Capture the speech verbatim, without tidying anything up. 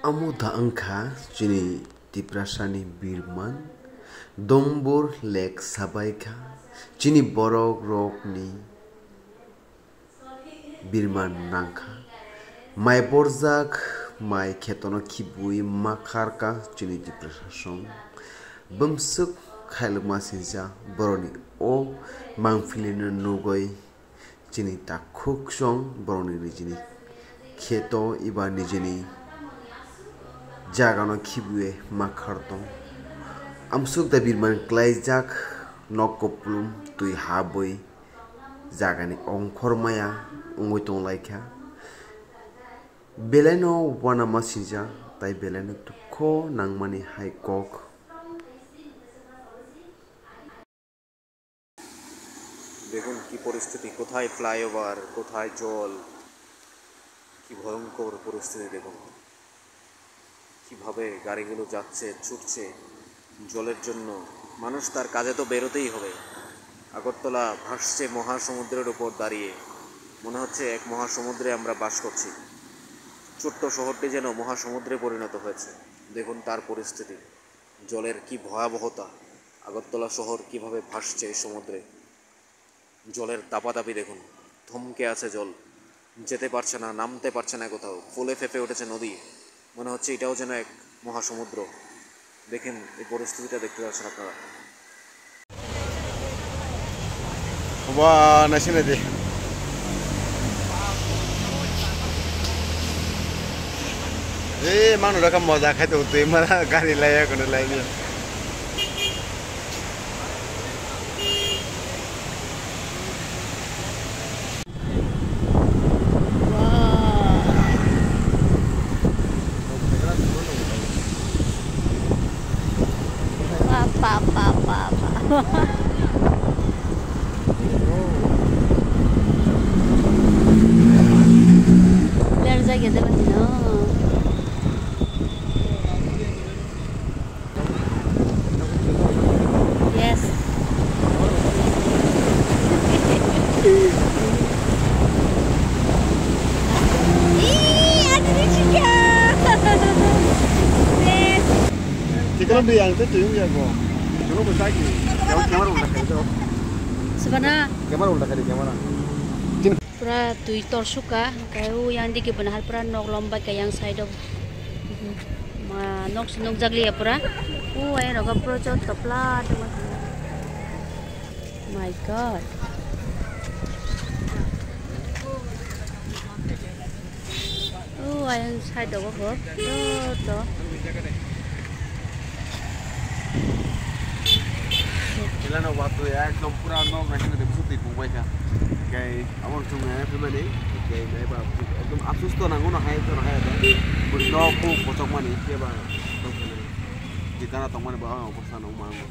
Amo da wngkha chini Tiprasani birman, Dombor lake sabaikha chini borok rokni birman nangkha. Mai borjak, mai khetono khibui ma kharka chini Tiprasa song. Bumswk khailwkma sinsa boroni o mangpilino nugwi chini takhuk song boroni nijini kheto eba nijini jagano khibui ma khartong. Amswk da birman klaijak nok kuplum twi habwi jagani ongkhor maya wngwi tonglaikha. Belaino uanama sinsa, tai belaino dukho nangmani hai kok. দেখুন কি পরিস্থিতি, কোথায় ফ্লাইওভার, কোথায় জল, কি ভয়ঙ্কর পরিস্থিতি দেখুন। কিভাবে গাড়িগুলো যাচ্ছে, ছুটছে জলের জন্য। মানুষ তার কাজে তো বেরোতেই হবে। আগরতলা ভাসছে মহাসমুদ্রের উপর দাঁড়িয়ে। মনে হচ্ছে এক মহাসমুদ্রে আমরা বাস করছি। ছোট্ট শহরটি যেন মহাসমুদ্রে পরিণত হয়েছে। দেখুন তার পরিস্থিতি, জলের কি ভয়াবহতা। আগরতলা শহর কিভাবে ভাসছে এই সমুদ্রে। জলের দাপাদাপি দেখুন, থমকে আছে জল, যেতে পারছে না, নামতে পারছে না কোথাও। ফুলে ফেঁপে উঠেছে নদী, মনে হচ্ছে এটাও যেন এক মহাসমুদ্র। দেখেন, এই পরিস্থিতিটা দেখতে পাচ্ছেন আপনারা। Wah, nasi nanti. Eh, mana udah kamu mau zakat tuh, tuh mana gari layak, udah layak. Pa, pa, pa, pa, pa. Ler jagya de ba hino. Yes. Ih, ada di sini. Yes. Tikram di yang tu tu ya go. Kalau besar ni, jauh kamera udah kali jauh. Sebenarnya. Kamera udah kali kamera. Pura twi torsuk ka, hwnkhe o yang digi bwna hai pura nok lom bai ka yang side o. Ma nok se nukjak liya pura. O ayang rogo pura joto pla tongma. My God. O ayang side o bo joto. Elano watwi ekdom pura nok naisingwi twi busu twi pungbaikha. Hwnkhe aboni chwng nai phaimani hwnkhe naiba ekdom afsus to nango no hai to hai to. Bwrwi nok kuk kochokmani khe ba tongkha nai. Jikana tongmani bo ang obostha nukmango.